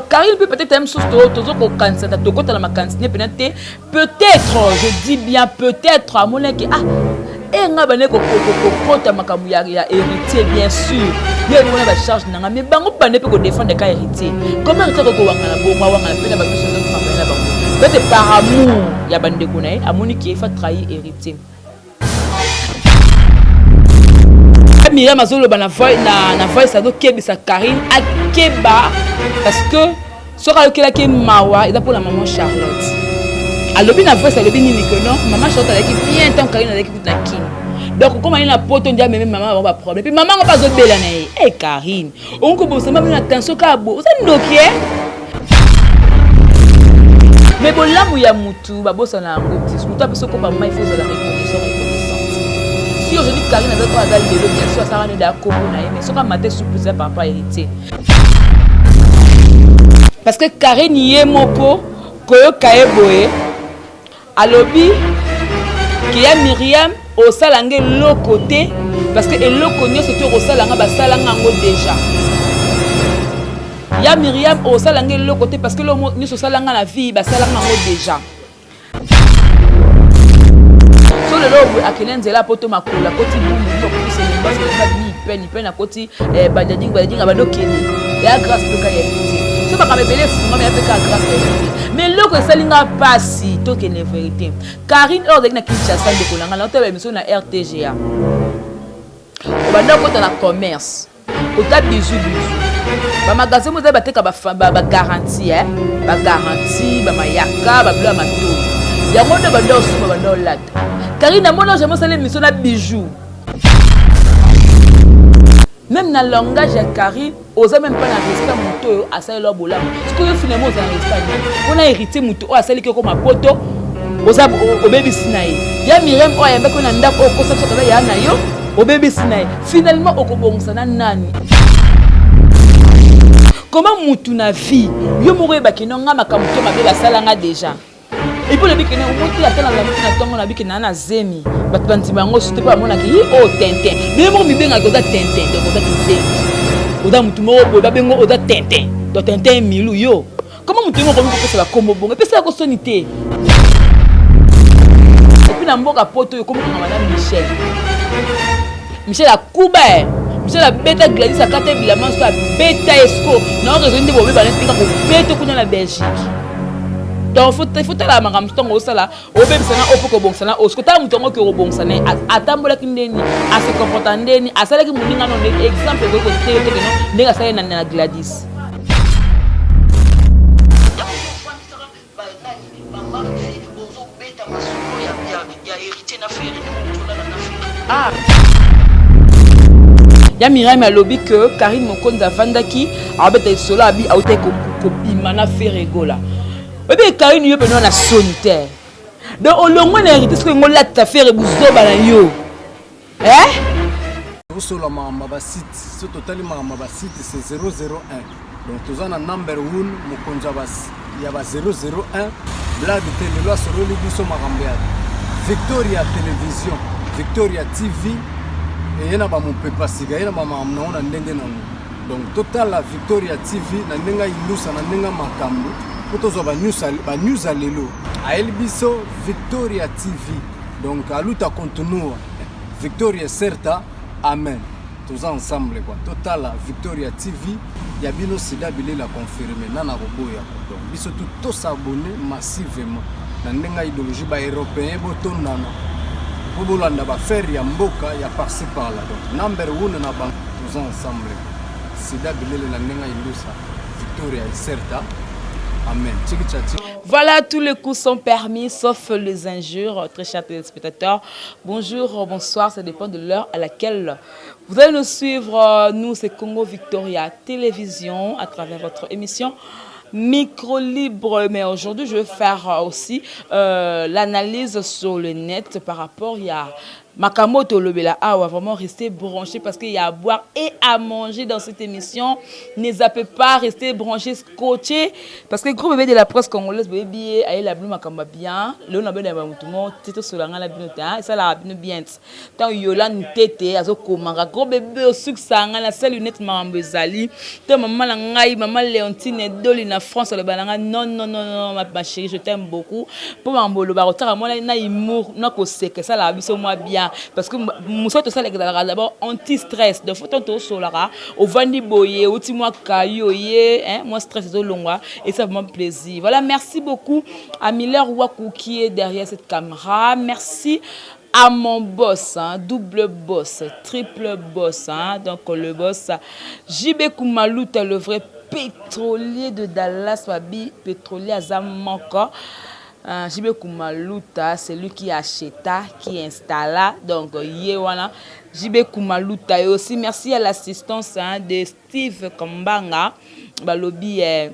Karine mpe peut-être ye mosusu tozo kokanisa ta tokota na makanisi ne mpena te. Peut-être, je dis bien peut-être, amonaki ah e nga bande kokota makambo ya héritier. Bien sûr, ye wana bacharge na nga, mais bango mpe bande mpe kodéfendre ka héritier. Comment héritier akokowangana bongo, awangana mpe na bato nyonso azotravaille na bango? Peut-être par amour ya bandeko na ye, amoni ke efa trahir héritier. Miriam azoloba na voice, azokebisa Karine akeba, parce que soki ayokelaki mawa, eza mpona maman Charlotte. Alobi na voice, alobi nini? Que non, maman Charlotte azalaki bien tant Karine azalaki kutu na Kini. Donc okoma ye na poto, ndi ameme mama bango baproblème, mpe mama yango mpe azobela na ye. E Karine, okoki kobomisa mama na tension kaka bo, oza ndoki e. Mais bolamu ya mutu babosana yango te. Motu apesi okopa mai, faut ozala reconnaissant, reconnaissante. Si aujourd'hui Karine aza ko aza lelo, bien sûr asalaka nde da kombo na ye, mais soki amate surprise ya papa héritier, parce que Karine ye moko koyoka ye boye, alobi ke ya Miriam osala nga eloko te, parce que eloko nyonso te okosala nga, basala nga yango déjà. Ya Miriam osala nga eloko te, parce que eloko nyonso osala nga na vie, basala nga yango déjà. So lelo boye akende nzela po to makolo, akoti bumbu, akoti Selemba, Selemba bimi ipene ipene, akoti Badiadingi, Badiadingi, abandi okende ya grâce mpe ka ya héritier. So makambo ebele efungami ya mpe ka grâce ya héritier. Mais eloko esali nga mpasi, tokende vérité, Karine oyo azalaki na Kinshasa, ndeko na ngai, naotala émission na RTGA, obanda okota na commerce, kota bizu bizu, bamagasin mo ezali bateka bagarantie, bagarantie, bamayaka, babilo ya matoi, yango nde banda osomba, banda olata. Karine, namoni jamais osala émission na bijou. Même na langage ya Karine, oza même pas na respect. Moto oyo asaleli bolamu, sikoyo finalement oza na respect nani mpona héritier? Moto oyo asaliki okoma poto, oza obebisi na ye. Ya Miriam oyo ayambaki na ndako oyo okosa biso kaza ya na yo, obebisi na ye. Finalement okobongisa na nani? Comment mutu na vie yo moko oyebaki no nga makambo to mabe basalanga déjà, et puis olobi kene omoti ata na lamuki na ntongo, nabi kene na zemi, bato bandima yango su te, mpo bamonaki ye oyo tintin. Mais moko mibengaki oza tintin, donc oza kizengi, oza mutu moko boye babengo oza tintin. Donc tintin milu yo, comment mutu moko okomi kopesa bakombo bongo? Epesaka soni te. Et puis na mboka poto oyo ekomokanga na Michel, Michel akuba e Michel abeta Gladys, akata bilamba so abeta esco na raison nde bobebana ntinga kobeta kuna na Belgique. Donc faut tala makambo ntongo osala, obebisa na oyo mpo kobongisa na oyo. Siko tala moto yango oke kobongisa na ye, atambolaki ndeni, ase comporta ndeni, asalaki moninga no ndeni. Exemple ekoki koteyo te keno ndenge asalaki na Gladys. Ozobeta masolo ya héritier na Ferre, ndenge ozolala na Ferre. Ah. Ya Miriam alobi ke Karine Mokonzi avandaki abeta lisolo, abi autaki kobima na Ferre Gola. Oyebi Karine, yo pene na soni te. Donc olongwe na héritier, soki yango olatisa Ferre buzoba na yo, eh? Tosola makambo ya basite. So totali makambo ya basite, c'est 001. Donc toza na number 1, mokonzi ya ba 001, blague te. Lelo asololi biso makambo ya Victoria Télévision, Victoria TV eye na bamopepa sika, ye na bamakambo nango na ndenge nango. Donc totala Victoria TV na ndenge ayindusa, na ndenge makambo, mpo tozwa banews ya lelo. Ayeli biso Victoria TV. Donc aluta continua, Victoria certa, amen. Toza ensemble quoi. Totala Victoria TV ya bino, sida bilela confirme nana koboya. Donc biso tu tosabonner massivement na ndenge ya idéologie. Baeuropéen botondana mpo bolanda baaffaire ya mboka ya par-ci par-là. Donc number one na bango, toza ensemble, sida bilele na ndenge ya indusa, Victoria certa, amen, tiki tchati. Voilà, tous les coups sont permis, sauf les injures. Très chers téléspectateurs, bonjour, bonsoir, ça dépend de l'heure à laquelle vous allez nous suivre. Nous, c'est Congo Victoria Télévision, à travers votre émission Micro Libre. Mais aujourd'hui, je vais faire aussi l'analyse sur le net par rapport à makambo tolobela awa. Vraiment, restez branchés parce qu'il y a à boire et à manger dans cette émission. Ne zappez pas, restez branchés, scotchés, parce que gros bébé de la presse congolaise. Boyebi ye, ayela bino makambo ya bien. Lelo nabelaka motu moko te, tosola ngai na bino te, esalaka bino bien ti ntango Yolande Tete azokomaka gros bébé, osukisa ngai na sali lunette, makambo ezali to mama na ngai, mama Léontine Doli na France, aloba na ngai: "Non, non, non, non, ma chérie, je t'aime beaucoup." Mpo makambo olobaka, otaka mwana na humour na koseka, esalaka biso mwa bien, parce que mosala tosalaka ezalaka d'abord anti stress. Donc faut ntango tosolaka, ovandi boye, outi mwa kayo ye, mwa stress ezolongwa et ça vraiment plaisir. Voilà, merci beaucoup à Miller Waku qui est derrière cette caméra. Merci à mon boss, hein, double boss, triple boss, hein, donc le boss JB Koumalouta, le vrai pétrolier de Dallas, Wabi, pétrolier aza moko. JB Koumalouta, c'est lui qui acheta, qui installa, donc ye wana, JB Koumalouta. Et aussi merci à l'assistance, hein, de Steve Kambanga, balobi eh,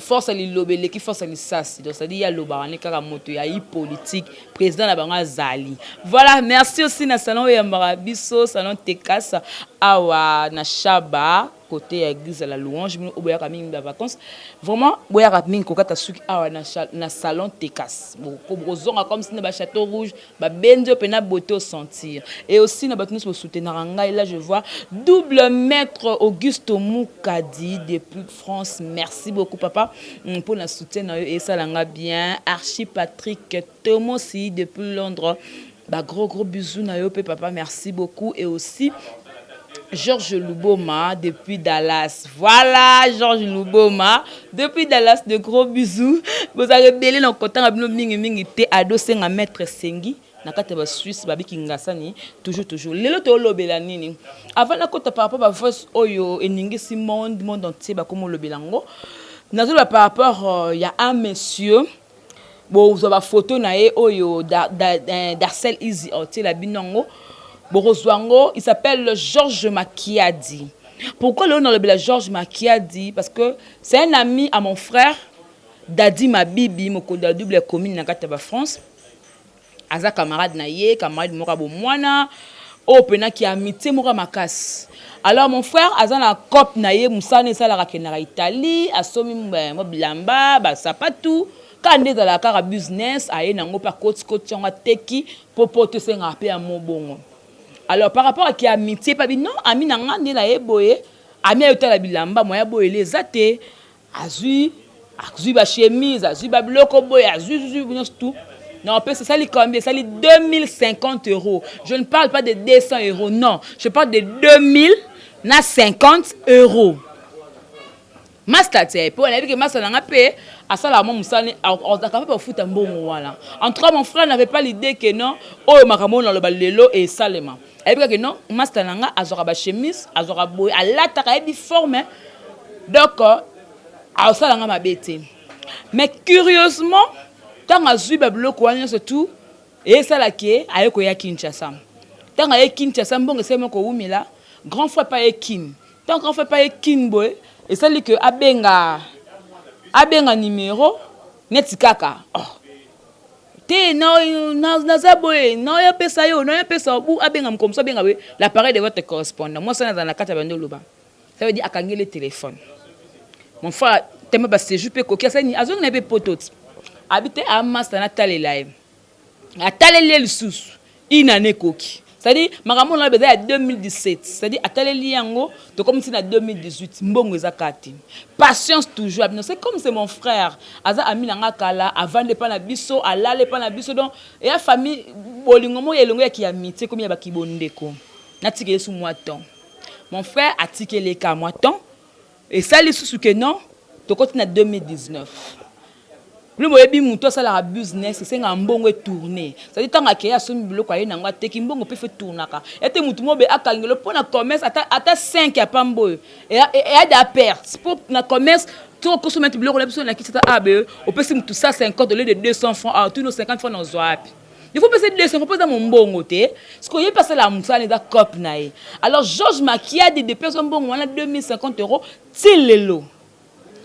force liloba eleki force lisasi, donc c'est-à-dire ye alobaka ne kaka moto ya ye politique, président na bango azali. Voilà, merci aussi na salon oyo eyambaka biso, salon Tekas, awa na Shaba, côté ya église ya la Louange. Bino oyo boyaka mingi bavacances, vraiment boyaka mingi kokata suki awa na salon Tekas, bokozonga comme si na bachâteau rouge babendi oyo mpena beauté osentir. Et aussi na bato nyonso bosoutenaka ngai, là je vois double maître Auguste Mukadi depuis France, merci beaucoup papa mpona soutien na yo, esalanga bien. Archi Patrick Tomosi depuis Londres, ba gros gros bisous na yo mpe papa, merci beaucoup. Et aussi Georges Luboma depuis Dallas. Voilà, Georges Luboma depuis Dallas, de gros bisous. Vous avez belé dans kotanga bino mingi mingi te ado senga maître Sengi na kati ya basuisse babiki ngasani toujours toujours. Lelo toolobela nini? Avant nakota par rapport bavoice oyo eningisi monde entier, bakoma olobela yango, nazoloba par rapport ya un monsieur. Bozwa bafoto na ye oyo Darcel Easy otiela bino yango, bokozwa yango. Il s'appelle Georges Makiadi. Pourquoi lelo nalobela Georges Makiadi? Parce que c'est un ami à mon frère Dadi Mabibi, mokonzi ya double commune na kati ya bafrance. Aza camarade na ye, camarade moko ya bomwana oyo mpenaki amitié moko ya makasi. Alors mon frère aza na cope na ye, mosala esalaka, akendaka Italie, asomi mwa bilamba, basapatu, kaka nde ezalaka kaka business, aye nango mpe akotikoti yango, ateki mpo po to esengaka mpe ya mobongo. Alors par rapport aki amitié, pabi non, ami na nga nde naye boye, ami ayotala bilamba moya boyele eza te, azwi bachemise, azwi babiloko boye, azwi zwi nyonso tout. Non, apesa esali combien? Esali 2050 euros. Je ne parle pas de 200 euros, non, je parle de 2000 na 50 euros. Master te, mpo nayebi ke master na nga mpe asalaka mwa mosala, azalaka mpe bafuta mbongo wana. En tout cas mon frère n'avait pas l'idée que non, oyo makambo oyo naloba lelo esalema. Ayebi kaka non, master na nga azwaka bachemise, azwaka boye, alataka, ayebi forme, donc aosala nga mabe te. Mais curieusement, ntango azwi babiloko wana nyonso tu, esalaki aye koya Kinshasa. Ntango aye Kinshasa, mbongo esali moko kowumela, grand frère mpe aye Kine. Ntango grand frère mpe aye Kine boye, esali ke abenga numéro neti kaka, oh. Te, naza boye, naoyapesa yo, naoyapesa bu, abenga mokomoso, mosusu abenga boye: "L'appareil de votre correspondant." Mwasi wana azala na kati ya bando oloba, ça veut dire akangeli téléphone. Mon frère tema baséjour mpe ekoki, asali azongi na ye mpe poto ti abi te, amasta natalela ye, ataleli ye lisusu inane ekoki, c'est-à-dire makambo na eza ya 2017, c'est-à-dire ataleli yango, tokomi ti na 2018, mbongo eza kaka te. Patience toujours abino, c'est comme c'est mon frère, aza ami na nga kala, avande epa na biso, alala epa na biso, donc eya famille, bolingo moko elongo yaki ya amitié, komi ya bakibondeko. Natikeli su mwa temps, mon frère atikeli eka mwa temps, esali lisusu ke non, tokoti na 2019. Bino boyebi motu asalaka business, esengaka mbongo etourne, c'est-à-dire ntango akei, asombi biloko, aye nango, ateki, mbongo mpe fe tournaka. Ete motu mo be akangelo mpo na commerce, ata 5 ya pamba oyo eya da perte mpo na commerce. To okosomba neti biloko na biso na Kinshasa abe, opesi motu 150 au lieu de 200 francs, ah, tuno 50 francs nazwa wapi? Il faut pesa 200 francs mpo eza mombongo te. Sikoyo ye mpe asalaka mosala, eza cope na ye. Alors Georges Makiadi, depuis azwa mbongo wana 2050 euros, ti lelo,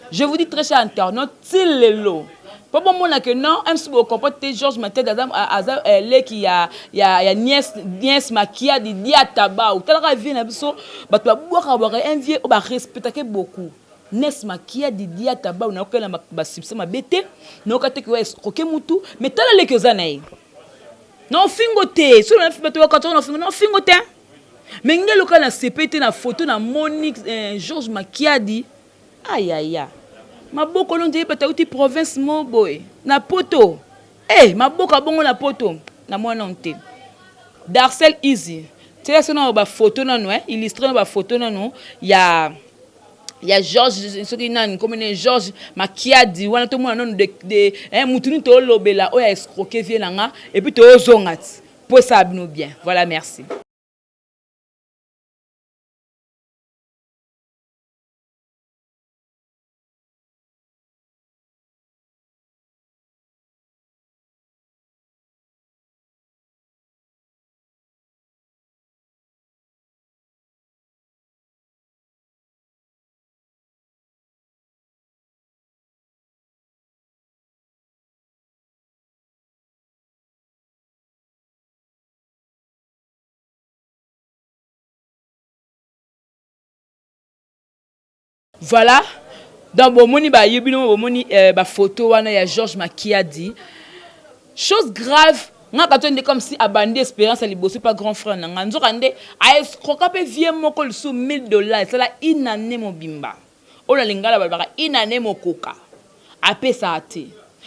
je vous dis, très cher internaute, ti lelo, mpo bomona ke non, mc bocomprendre te. Georges Makiadi aza leki ya nièce Makiadi Diataba. Otalaka vie na biso, bato babwaka bwaka un vie oyo barespectake beaucoup. Nes Makiadi Diata Bawu nayoka ye na ba succès mabe te, nayoka te que oyo escroquer mutu, mais tala leki oza na ye. Na ofingo te, soki na bato bakataka na ofingo, na ofingo te. Mais ngai loka na sepeli te na photo na moni eh, Georges Makiadi. Ayaya. Maboko no nzeye bato auti province mo boye na poto. Eh, maboko abongo na poto na mwana te. Darcel Easy. Tiela so na ba photo nanu eh, illustre na ba photo nanu ya ya Georges soki nani komi ne Georges Makiadi wana tomona nanu de, de eh, mutu nini tolobela oyo a escroquer vie na nga et puis tozonga ti po esala bino bien. Voilà, merci. Voilà. Donc bomoni ba yebi no bomoni euh, ba photo wana ya Georges Makiadi. Chose grave, nga kato nde comme si abandi expérience ya liboso pa grand frère na nga. Nzoka nde a escroka pe vieux moko lisusu 1000 dollars esala une année mobimba. Oyo na lingala balobaka une année mokoka. Apesaka te.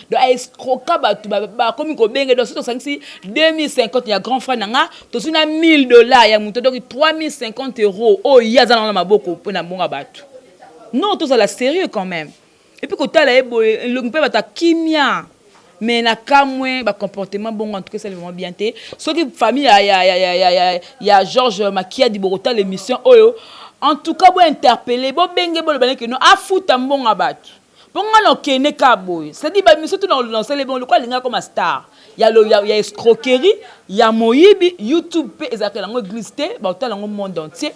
Donc a escroka batu bakomi kobenge donc soki tosangisi 2050 ya grand frère na nga tozwi na 1000 dollars ya moto donc 3050 euros oyo ye aza nango na maboko mpo na mbongo ya bato. Non, tozala sérieux quand même. Et puis kotala ye boye elongi mpe bato ya kimia mais na kamwe ba comportement bongo en tout cas esali vraiment bien te. Soki famille ya, ya, ya, ya, ya, ya, ya Georges Makiadi bokotala émission oyo en tout cas bo interpeller bobenge boloba neke no afuta mbongo ya bato. Po nga na okende ka boye. C'est-à-dire ba émission tout na nasali bongo lokola alinga koma star ya, ya, ya escroquerie ya moyibi YouTube pe ezalaka yango église te baotala yango monde entier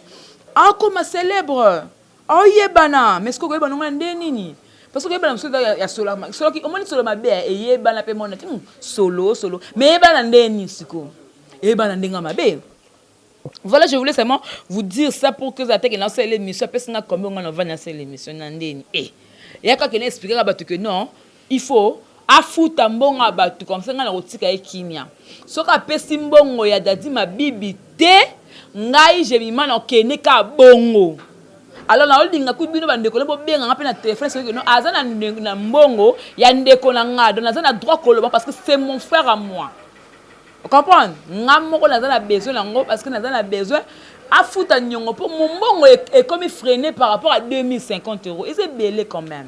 akoma célèbre aoyebana mais sikoyo koyebana ngo na nde nini parce que koyebana mosusu eza ya solo soki omoni solo mabe eyebana pe monde entier solo solo mais eyebana nde nini sikoyo eyebana ndenge mabe. Voilà, je voulais seulement vous dire ça pour que ça que nasala l'émission apesi nga combien nga na nasala l'émission na ndeni eh yaka ke na expliquer bato que non, il faut afuta mbongo ya bato comme ça nga na kotika ye kimia. Soki apesi mbongo ya Dadi Mabibi te, ngai Jemima na okende ka bongo. Alors na olinga ku bino bandeko na bobenga nga pe na téléphone soki non aza na, na mbongo ya ndeko na nga, donc naza na droit koloba parce que c'est mon frère à moi. Comprendre? Nga moko naza na besoin nango parce que naza na besoin afuta niongo po mombongo ekomi freiner par rapport à 2050 euros. Eza ebele quand même.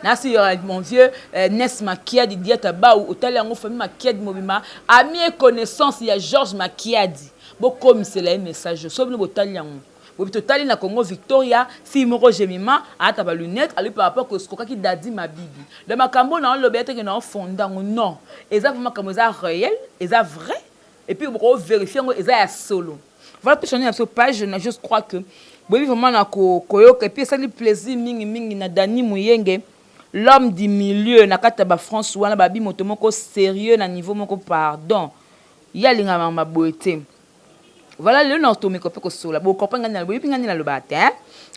Nasi mon vieux euh, Nes Makiadi Diata Baou otali yango famille Makiadi mobima ami et connaissance ya Georges Makiadi bokomisela ye message so bino botali yango bobi totali na Congo Victoria fille moko Jemima alata ba lunettes alobi par rapport ko escroquaki Dadi Mabibi donc makambo na oloba ete ke na fonda yango non eza vraiment makambo eza réel eza vrai et puis boko vérifier yango eza ya solo. Voilà tout changer na biso page na je crois que boyebi vraiment na koyoka et puis esali plaisir mingi mingi na Dany Muyenge l'homme du milieu na kati ya ba France wana babi moto moko sérieux na niveau moko pardon ye alingaka makambo boye te. Voilà lelo na tomeka pe kosola bo comprendre ngai boyebi ngai nde nalobaka te hein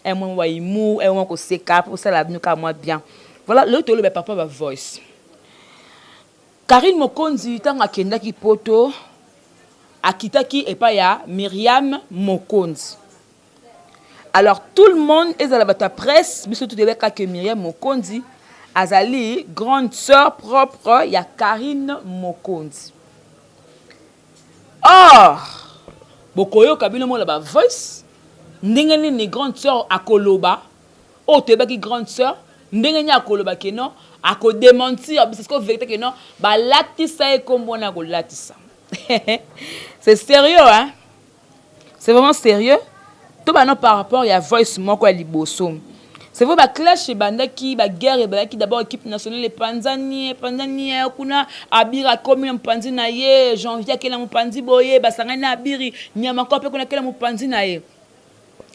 un mwa ba humour un mwa koseka po kosala bino kaka mwa bien. Voilà lelo toloba papa ba voice. Carine Mokonzi ntango akendaki poto akitaki epai ya Myriam Mokonzi. Alors tout le monde ezala bato ya presse biso tout toyebaka que Myriam Mokonzi azali grande sœur propre ya Carine Mokonzi. Or bokoyoka bino mona ba voice ndenge nini grande sœur akoloba oyo toyebaki grande sœur ndenge nini akoloba ke non ako dementir biso sikoyo verite ke non balatisa ye kombo wana kolatisa c'est sérieux hein, c'est vraiment sérieux. To bana par rapport ya voice moko ya liboso. C'est vrai ba clash ebandaki, ba guerre ebandaki d'abord équipe nationale epanzani, epanzani kuna Abiri akomi na mopanzi na ye, Janvier akei na mopanzi boye, basangani na Abiri, Nyamako mpe kuna akei na mopanzi na ye.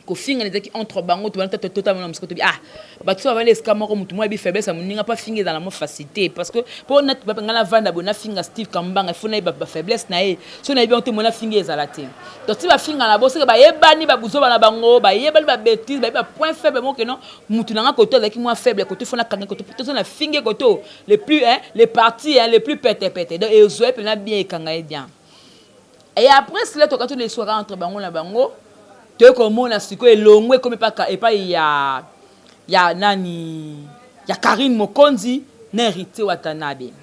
Kofingana ezalaki entre bango, tobanda totala mosika, tobi ah, bato so bavandi esika moko, motu moko ayebi faiblesse ya moninga mpo afinga, ezala mo facilité, parce que mpo ngai navanda boye, nafinga Steve Kambanga, il faut nayeba bafaiblesse na ye. So nayebi yango te, mo nafinga ezala te. Donc ti bafinga na bo, seke bayebani babuzoba na bango, bayebani babêtises, bayebi bapoint faible moko ke non, mutu na nga koto azalaki mwa faible koto, faut nakanga koto toso nafinge koto le plus, hein, le parti, hein, le plus petepete. Donc ezwa ye mpena bien, ekanga ye bien. Et après cela, tokati na histoire entre bango na bango, toye komona sikoyo elongo ekomi epai ya nani, ya Karine Mokonzi na Héritier Watanabe.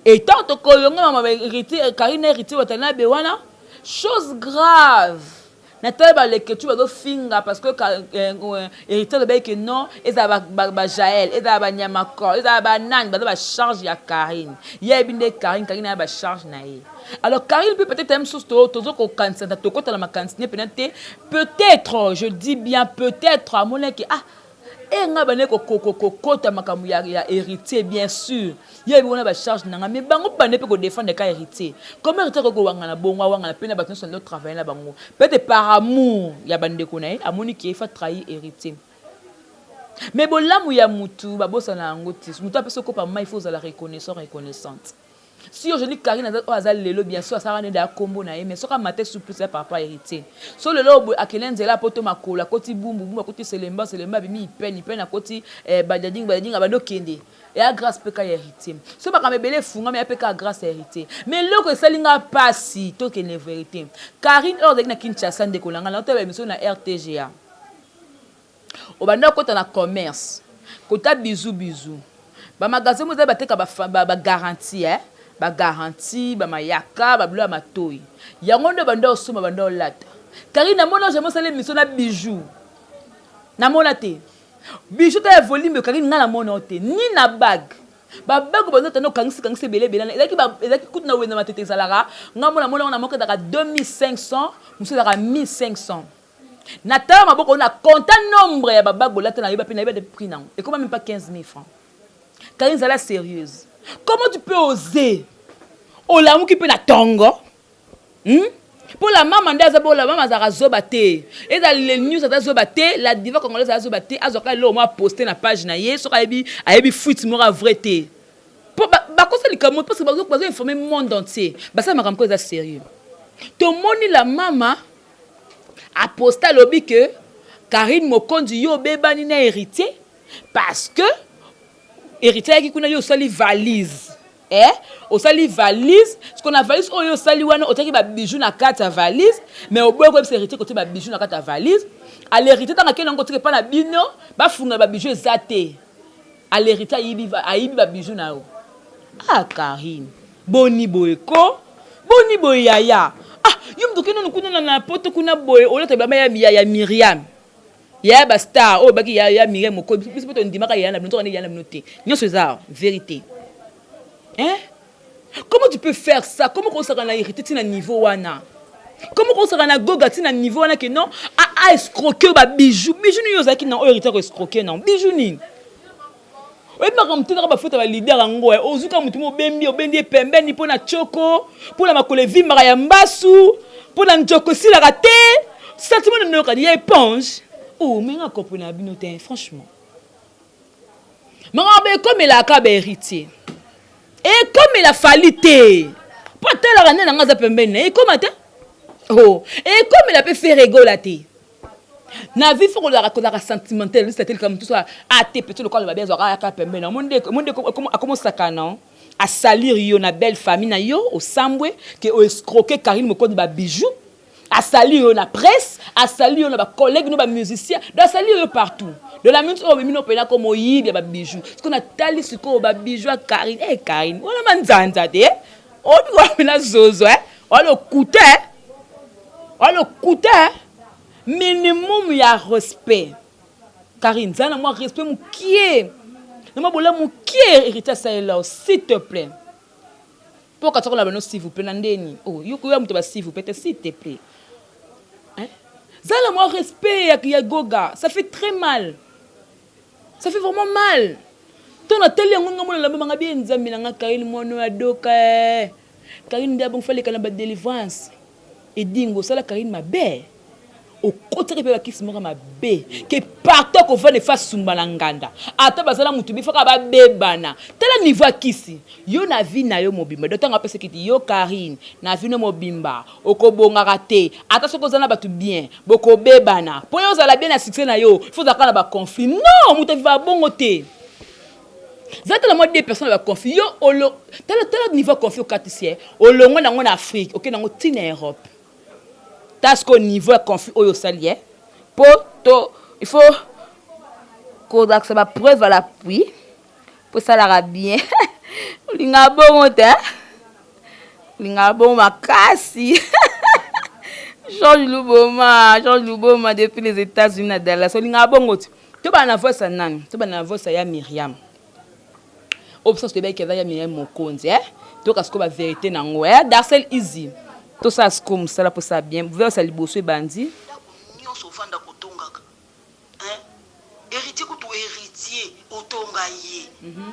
Etant tokolonga mama Héritier, Karine na Héritier Watanabe wana, chose grave, natali baleketu bazofinga parce que Héritier alobaki ke non, ezala bajael, ezala banyamakor, ezala banani, baza bacharge ya Karine. Ye ayebi nde Karine, Karine aya bacharge na ye. Alors Karine mpe peut-être ye mosusu tozo kokanisa, tokotala makanisi ne mpena te. Peut-être, je dis bien peut-être, amonaki ah, e nga bande kokota makambo ya Héritier. Bien sûr, ye yebi wana bacharge na nga, mais bango mpe bande mpe kodéfendre ka Héritier. Comme Héritier akoki kowangana bongo, awangana mpe na bato nyonso ando travaille na bango, peut-être par amour ya bandeko na ye, amoni ke efa trahir Héritier. Mais bolamu ya mutu babosana yango te. Mutu apesi okopa mai, il faut ozala reconnaissant, reconnaissante. Si aujourd'hui Karine oyo aza lelo, bien sûr asalaka nde ya kombo na ye, mais soki amate su plus ya par rapport à Héritier. So lelo boye akende nzela po to makolo, akoti Bumbu, Bumbu akoti Selemba, Selemba abimi Ipene, Ipene akoti Badiadingi, Badiadingi abandi okende, eya grâce mpe ka ya Héritier. So makambo ebele efungami, ya mpe ka grâce ya Héritier. Mais eloko esali nga mpasi, tokende vérité, Karine oyo azalaki na Kinshasa, ndeko na ngai, naotala émission na RTGA, obanda okota na commerce kota bizu bizu, bamagasin mo ezali bateka bagarantie, eh? Bagarantie, bamayaka, babilo ya matoi, yango nde banda osomba, banda olata. Karine, namona jamais osala émission na bijou, namona te bijou ta ya volume. Karine, ngai namona te, ni na bague. Babague banda tanda okangisi kangisi ebele ebele, ezalaki kutu na wenza matete. Ezalaka ngai mona mona wana, moko ezalaka 2500, mosusu ezalaka 1500. Natala maboko na compta nombre ya babague olata, nayeba mpe nayeba de prix nango, ekoma même pas 15 000 francs. Karine, zala sérieuse. Comment tu peux oser? Olamuki mpe na ntongo, Mpo la mama nde aza bola, mama azalaka zoba te. Ezala le news aza zoba te, la diva congolaise aza zoba te. Azwaka eloko moko aposte na page na ye, soki ayebi, ayebi fuite moko ya vrai te. Mpo bakosa likambo, parce que bazo informer monde entier, basala makambo ko eza sérieux. Tomoni la mama aposte, alobi ke Karine Mokonzi, yo obebani na Héritier parce que Héritier ayaki kuna, yo osali valise, eh? Osali valise siko na valise oyo osali wana, otiaki babijou na kati ya valise, mais oboyi koyebisa Héritier kotia babijou na kati ya valise. À l'Héritier, ntango akende yango kotika epa na bino, bafunga babijou eza te. À l'Héritier, ayibi, ayibi babijou na yo. Ah Karine, boni boye ko, boni boye yaya. Ah, yo moto okende nanu kuna na poto kuna boye, olata bilamba ya Miriam, yaya bastar oyo baki ya Miriam moko. Biso mpo tondimaka yaya na bino, tokande yaya na bino te, nyonso eza vérité, hein? Comment tu peux faire ça? Comment kosaka na Héritier ntina niveau wana? Comment kosaka na Goga ntina niveau wana ke non, a escroquer babijou? Bijou nini ozalaki na oyo Héritier koescroquer? Non, bijou nini? Oyebi makambo te, kaka bafuta baleader yango. Ozuka motu mo obembi, obendi ye pembeni mpo na tioko, mpo na makolo evimbaka ya mbasu, mpo na njoko esilaka te, sentiment na noyokani ya éponge. Oh, me nga comprendre na bino te, franchement. Makambo ekomelaka bahéritier, ekomela Fally te, mpo atalaka nde nanga aza pembeni na ye. Ekoma te. Oh, ekomela mpe Ferre Gola te. Na vie, faut kozalaka sentimental lisatelika motu so ate peti lokola babi azwaka ayaka pembeni. Monde akomosakana, asalir yo na belle famille na yo, osambwe ke oescroquer Karine Mokonzi babijou, asali yo na presse, asali yo na bacollègue no bamusicien, donc asali yo partout. De la minute oyo obimi no mpena ko moyibi ya babijou. Sikoyo natali sikoyo babijou ya Karine. E Karine wana manzanza te, obi wana mpena zozo, wana lokuta, wana lokuta. Minimum ya respect, Karine, zala na mwa respect mokie, na mwa bola mokie. Héritier asalela, s'il te plaît, mpo kati kola bano, s'il vous plaît, na ndeni oh, yo koya moto ba s'il vous plaît te, s'il te plaît, hein? Zala mwa respect ya Goga. Ça fait très mal, ça fait vraiment mal. To natali yango nga mona lamba manga bien. Nzambe na nga, Karine mwana oyo adoka. Karine nde abongi faleka na badélivrance. Edingo osala Karine mabe. Okotaki mpe bakisi moko mabe ke partout akovanda efa sumba na nganda, ata baza na mutu bifaka babebana. Tala niveau ya kisi yo na vie na yo mobimba. Donc ntango apesa kiti yo Carine, na vie no mobimba okobongaka te, ata soki oza na bato bien bokobebana. Mpo yo ozala bien na succès na yo, faut ozalaka na baconflit. Non, moto avivaka bongo te. Za tala mwa deux personnes na baconflit yo olo. Tala, tala niveau ya conflit okatisi ye, olongwe nango na Afrique, okende nango ntina Europe. Ta sikoyo niveau ya conflit oyo osali ye, mpo to il faut kolakisa bapreuve à l'appui mpo esalaka bien. Olingaka bongo te, olingaka bongo makasi. Georges Luboma, Georges Luboma depuis les États-Unis na Dallas, olingaka bongo te. Tobana na voice ya nani? Tobana na voice ya Miriam oyo biso toyebaki eza ya Miriam Mokonzi, eh? Toyoka sikoyo bavérité nango, eh? Darcel Easy, tosala sikoyo mosala mpo osala bien. Voice ya liboso ebandi. Ndako nyonso ovanda kotongaka, hein? Héritier kutu, Héritier otonga ye.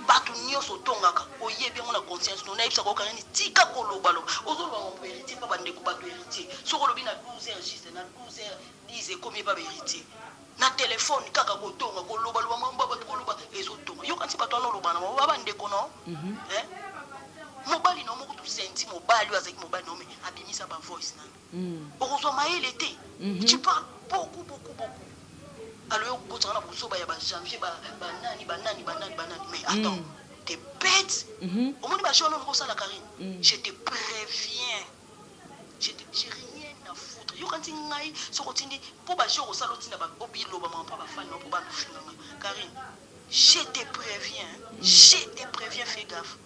Bato nyonso otongaka, oyebi yango na conscience. No nayebisaka oyo, Karine, tika kolobaloba. Ozoloba mambo Héritier mpa bandeko bato. Héritier, soki olobi na 12 heures juste, na 12 heures 10 ekomi epa bahéritier na telefone. Kaka kotonga, kolobaloba mambo bato, koloba ezotonga. Yokanisi bato wana oloba na bango ba bandeko no, hein? Mobali na yo moko tosenti, mobali oyo azalaki mobali na yo, mais abimisa bavoice na yo. Okozwa mayele te. Tu parles beaucoup, beaucoup, beaucoup. Alors yo okotaka na bozoba ya bajanvier, banani, banani, banani, banani. Mais attends, t'es bête. Omoni bajeune oyo osala, Karine, je te préviens, j'ai rien à foutre. Yoka nti ngai soki otindi mpo bajour osala, otinda obiloba mama mpo bafani mpo banofinga nga. Karine, je te préviens, je te préviens, fais gaffe.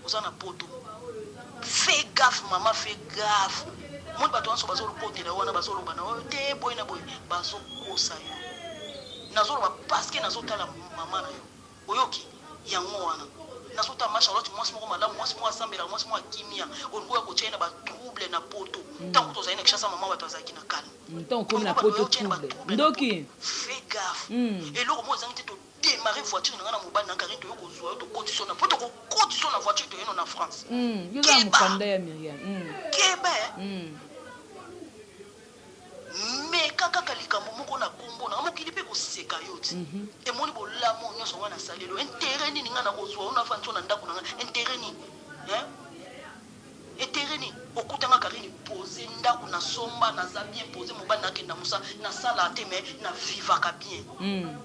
Oza na poto, fais gaffe mama, fais gaffe. Moni bato nyonso bazolokotela wana, bazoloba na oyo te, boye na boye, bazokosa yo. Nazoloba parce que nazotala mama na yo, oyoki yango wana. Nazotala ma Charlotte, mwasi moko malamu, mwasi moko asambelaka, mwasi moko akimia. Olingi oya kotia ye na batrouble na poto. Ntango tozali na Kinshasa, mama bato azalaki na calme. Ntango okomi na poto, trouble, ndoki. Fais gaffe. Eloko moko ezangi te, todémarre voiture na ngai na mobali na Karine, toyo kozwa yo, tokotisi yo na po, tokokotisi yo na voiture, toyeno na France. Yo oza na mokanda ya Miriam. Keba. Meka kaka likambo moko na kombo na mokili mpe koseka yo ti. Emoni bolamu nyonso nga nasaleli yo, intérêt nini ngai nakozwa yo nafandi so na ndako na ngai? Intérêt nini, intérêt nini? Okutanga Karine pose ndako nasomba, naza bien pose, mobali nakenda mosala, nasala te mais navivaka bien, hein?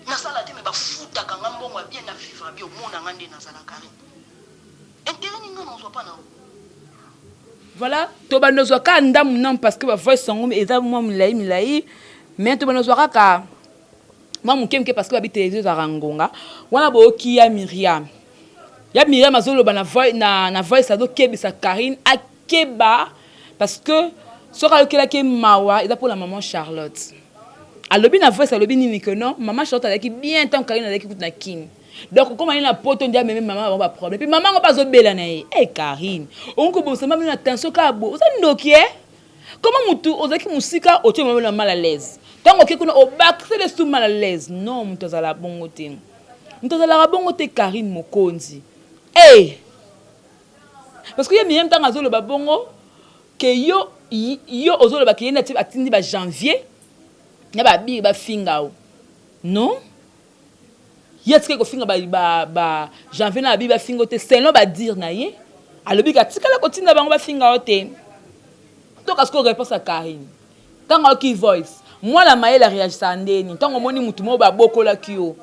Nasala te mais bafutaka nga mbongo ya bien, navivaka bien. Omona nga nde nazala. Karine, intérêt nini nga nazwa mpa na yo? Voilà, tobanda ozwa kaka ndamu ndamu parce que bavoice yango eza mwa milai milai, mais tobanda ozwa kaka mwa moke moke parce que babi télévision ezalaka ngonga wana. Boyoki ya Miriam, ya Miriam azoloba na voice, azokebisa Karine akeba parce que soki ayokelaki mawa eza mpona maman Charlotte. Alobi na voice, alobi nini? Que non, maman Charlotte azalaki bien ntango Karine azalaki kutu na Kini. Donc okoma ye na poto nde amemi mama bango baproblème, mpe mama yango mpe azobela na ye. E Karine, okoki kobongisa mama na tension kaka bo. Oza ndoki e. Comment mutu ozalaki mosika, otie mama na mal à l'aise, ntango oke kuna obakisele lisusu mal à l'aise? Non, moto azalaka bongo te, moto azalaka bongo te, Karine Mokonzi e. Parce que ye Miriam, ntango azoloba bongo ke yo ozoloba ke ye nde atindi bajanvier na babiri bafinga o, non, ye atikali kofinga ba janvier na babi bafinga te. Selon badire na ye, alobi ke atikala kotinda bango bafinga yo te. Toka sikoyo réponse ya Karine ntango ayoki voice. Mwana mayele aréagisaka ndeni ntango omoni mutu moko babokolaki yo,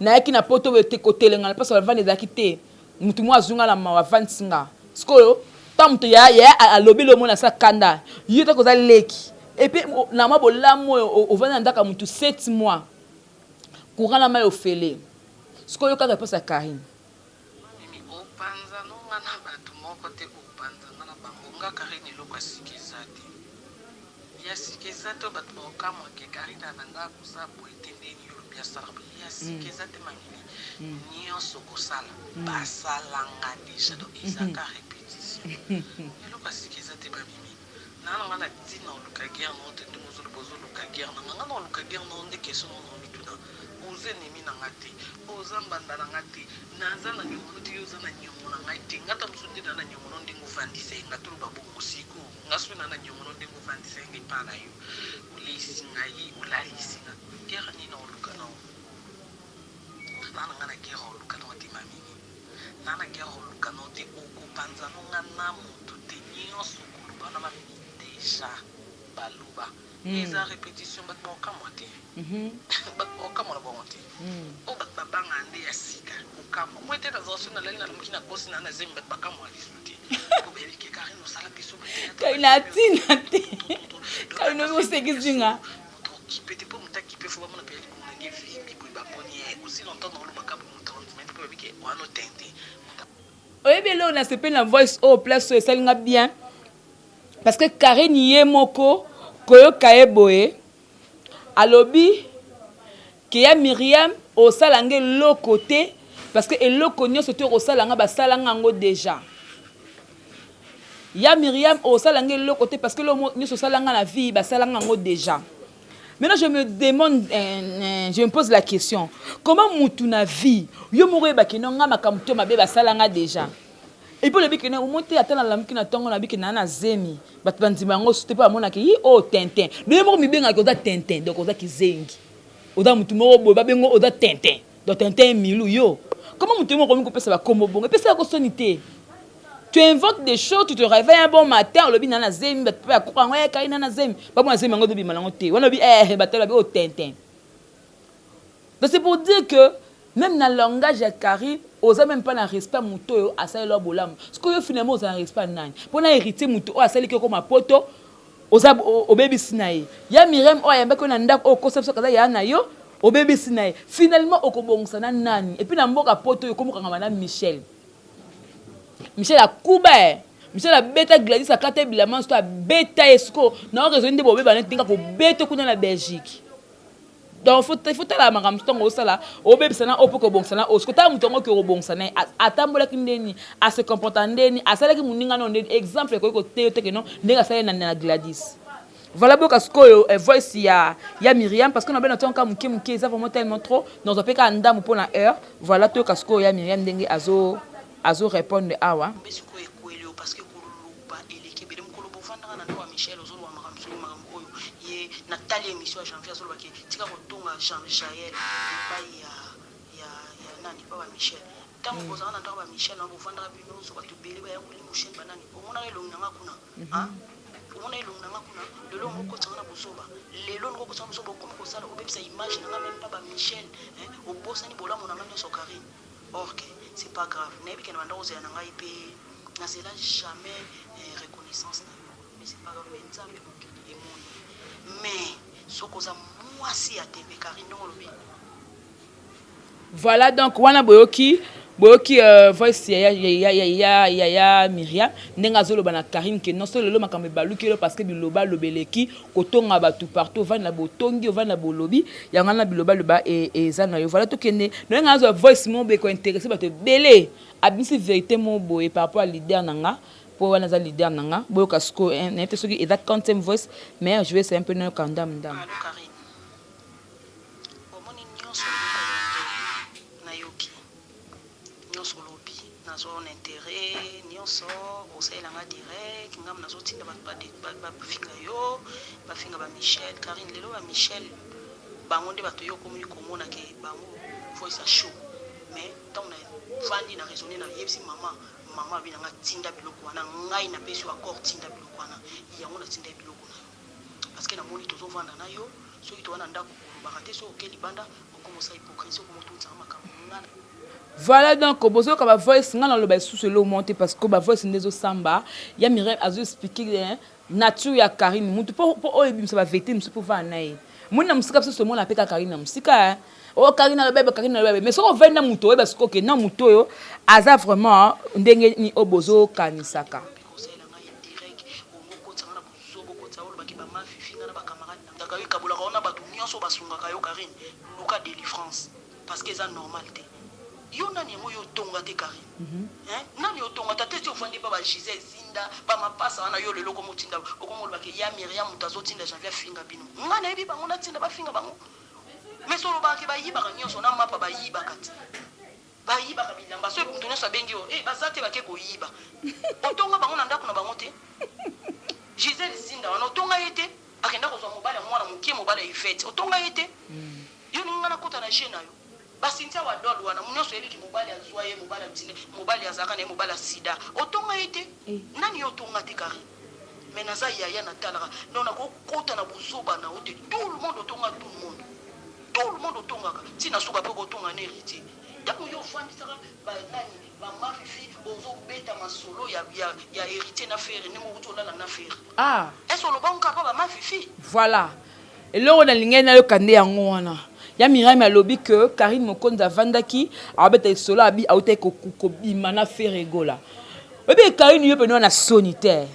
nayaki na poto boye te kotelengana mpasi bavandi ezalaki te, mutu moko azwi nga na mawa, avandisi nga. Sikoyo ntango moto ya alobi lo, omoni asa kanda yo te, koza leki. Et puis na mwa bolamu oyo ovandi na ndako ya mutu 7 mois, courant na mai ofele. Sikoyo yoka réponse ya Karine. Mimi, opanza nonga na bato moko te, opanza nga na bango. Nga Karine, eloko ya sika eza te, ya sika eza te. Oyo bato baokamwake, Karine abandaka kosala boye te. Ndeni yo olobi asalaka boye, ya sika eza te. Mamimi, nyonso kosala basalanga déjà, donc ezaka répétition. Eloko ya sika eza te. Bamimi naa na nga na ntina oluka guerre nao te. Ndenge ozoloba ozoluka guerre na nga, nga na oluka guerre nao nde question nao na mituna. Oza ennemi na nga te, oza mbanda na nga te, naza na niongo no te, yo oza na niongo na ngai te. Nga ata mosusu nde naza na niongo no ndenge ovandisa ye nga, toloba bongo sikoyo. Nga soki naza na niongo no ndenge ovandisa ye nga epa na yo, oleisi ngai, olalisi nga, guerre nini naoluka nao? Naza na nga na guerre oluka nao te ma Mimi. Naza na guerre oluka nao te, okopanza no nga na mutu te, nionso okoloba wana ma Mimi dejà baloba. Eza repetition batu bakokamwa te batu bakokamwa na bango te oyo batu babangaka nde ya sika kokamwa moi te nazala soki nalali nalamuki na kosi na na zemi batu bakamwa lisusu te po bayebi ke Carine osala biso ba theatre Carine na tina te Carine oyo osekisi nga moto okipe te po moto akipe fo bamona mpenza libumu na nge evimbi boye bamoni ye aussi longtemps naolobaka boye moto andima te po bayebi ke wana otente moto Oyebi eloko na sepeli na voice oyo place oyo esali nga bien Parce que Carine ye moko koyoka ye boye alobi ke ya Myriam osala nga eloko te parce que eloko nionso te okosala nga basala nga yango dejà. Ya Myriam osala nga eloko te parce que eloko nionso osala nga na vie basala nga yango dejà. Maintenant je me demande je me pose la question comment mutu na vie yo moko oyeba ke non nga makambo to mabe basala nga dejà. Et puis olobi que non omoni te ata nalamuki na tongo nalobi que naa na zemi batu bandima yango te po bamonaka hi oyo tintin donc yo moko omibengaka oza tintin donc oza kizengi oza mutu moko boye babengo oza tintin donc tintin milou yo comment mutu yo moko okomi kopesa ba kombo bongo epesaka ko soni te tu inventes des choses tu te réveilles un bon matin olobi naa na zemi batu pe ba croire yango eh kai naa na zemi bamona zemi yango ezobima nango te wana olobi eh batala babi oyo tintin. Donc c'est pour dire que meme na langage ya Carine oza meme pas na respect ya moto oyo asaleli yo bolamu. Sikoyo yo finalement oza na respect ya nani? Po na heritier moto oyo asaliki yo okoma poto oza obebisi na ye. Ya Miriam oyo ayambaki yo na ndako oyo okosa biso ke aza yaya na yo obebisi na ye. Finalement okobongisa na nani? Et puis na mboka poto oyo okomi kokangama na Michel. Michel akuba eh. Michel abeta Gladys akata ye bilamba nzoto abeta ye sikoyo na raisonne nde bobebana neti ndenge akobeta kuna na Belgique. Donc faut faut tala makambo ntango osala obebisa na oyo mpo kobongisa na oyo siko tala moto yango oke kobongisa na ye atambolaki ndeni ase comporta ndeni asalaki moninga nao ndeni exemple ekoki koteyo te ke non ndenge asali na, na Gladys voilà boyoka sikoyo eh, voice ya, ya Myriam parce que na bena tonka moke moke eza vraiment tellement trop nazwa mpe kaka ndambo mpo na heure voilà toyoka sikoyo ya Myriam ndenge azo azo répondre awa. Sikoyo ekweli yo parce que koloba eleki ebele mokolo bovandaka na ndako ya Michel ozoloba makambo soki makambo oyo ye na tali emission ya Janvier azoloba ke tika kotonga Jean Jael epai ya ya ya nani epai ba Michel tango bozalaka na ndako ba Michel na bovandaka bino nionso bato ebele baya kolimu chaine ba nani omonaka elongi na nga kuna hein omona elongi na nga kuna lelo yango okotisa nga na buzoba lelo ndenge okotisa nga buzoba okomi kosala obebisa image na nga meme pas ba Michel hein obosani bolamu na nga nionso Carine Ok c'est pas grave nayebi ke na banda kozela na ngai pe nazela jamais reconnaissance na yo mais c'est pas grave mais nzambe mokili emoni mais soki oza muasi ya tembe Carine ndenge olobi. Voilà donc wana boyoki boyoki euh, voice ya ya ya ya ya ya Myriam ndenge azoloba na Carine que non so lelo makambo ebaluki lelo parce que biloba loba eleki kotonga batu partout ovandi na botongi ovandi na bolobi yango wana biloba loba eza na yo voilà tokende ndenge nga azwa voice moko boye ko interesse bato ebele abimisi verite moko boye par rapport ya leader na nga po wana aza leader na nga boyoka sikoyo nayebi te soki eza quantième voice mais je vais essayer un peu nayoka ndambu ndambu. Allo Carine omoni nionso olobi pardon nayoki nionso olobi nazwa na interet nionso osalela nga direct nga nazo tinda batu ba finga yo ba finga ba Michel Carine lelo ba Michel bango nde batu yo okomi komona ke bango voice ya chaud mais tango na vandi na raisonne na yebisi maman maman alobi na nga tinda biloko wana ngai na pesi yo accord tinda biloko wana yango na tindaki biloko na yo parce que na moni tozo vanda na yo soki toza na ndaku olobaka te soki oke libanda okomi osala hypocrisie okomi otungisa nga makambu nga na Voilà donc bozoyoka ba voice nga naloba lisusu eloko moko te parce que ba voice nde ezosamba ya Mireille azo expliquer nature ya Carine mutu po po oyo ebimisa ba verite mosusu po ovanda na ye moni na mosika biso tomona pe kaka Carine na mosika hein oh Carine aloba boye Carine aloba boye mais soki ovandi na mutu oyeba sikoyo ke non mutu oyo aza vraiment ndenge nini oyo bozokanisaka. Kosalela ngai direct olingi okotisa nga na buzoba okotisa oloba ke ba ma fifi nga na ba camarade na nga yo ekabolaka yo na batu nionso basungaka yo Carine luka delivrance parce que eza normal te yo nani yango yo otonga te Carine hein nani otonga te ata esi ofandi epa ba Gisèle zinda ba mapasa wana yo lelo okomi otinda okomi oloba ke ya Myriam mutu azotinda janvier afinga bino nga nayebi bango natinda bafinga bango. Mais olobaka ke bayibaka nyonso na mapa, bayibaka te, bayibaka bilamba. Soki moto nyonso abengi yo, eh, baza te, bake koyiba. Otonga bango na ndako na bango te. Gisele Zinda wana, otonga ye te. Akenda kozwa mobali ya mwana moke, mobali ya Ivete, otonga ye te. Yo ninga nakota na jeu na yo. Basintia wadol wana nyonso, oyebiki mobali azwa ye, mobali atinde, mobali azalaka na ye, mobali ya sida, otonga ye te. Nani yo otonga te, Karine? Mais naza yaya, natalaka. Donc nakokota na buzoba na yo te. Tout le monde otonga, tout le monde, tout le monde otongaka ntina suka mpe kotonga na Héritier. Ntango yo ofandisaka banani, bamafifi, ozobeta masolo ya Héritier na Ferre, ndenge okuti olala na Ferre. Ah. Ese oloba nka mpo bamafifi. Voilà, eloko nalingai nayoka nde yango wana. Ya Miriam alobi ke Karine Mokonzi avandaki, abeta lisolo, abi autaki kobima na Ferre Gola. Oyebi, Karine, yo pene wana soni te.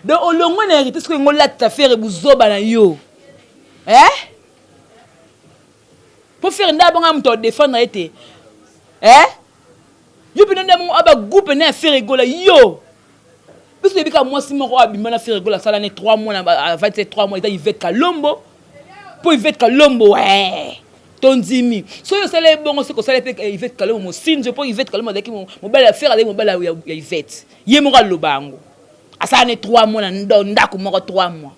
Donc olongwe na Héritier, soki yango olatisa Ferre buzoba na yo, eh? Mpo Ferre nde abonga moto adéfendre ye te, eh? Yo pene nde mongo abagu pene ya Ferre Gola. Yo biso toyebi kaka mwasi moko abima na Ferre Gola, asala ne 3 mois, avandi te 3 mois, eza Ivete Kalombo. Mpo Ivete Kalombo, we tondimi soki osala ebongo, soki osala mpe Ivete Kalombo mosinzo, mpo Ivete Kalombo azalaki mobali ya Ferre, azalaki mobali ya Ivete. Ye moko aloba yango, asala ne 3 mois na ndako moko, 3 mois.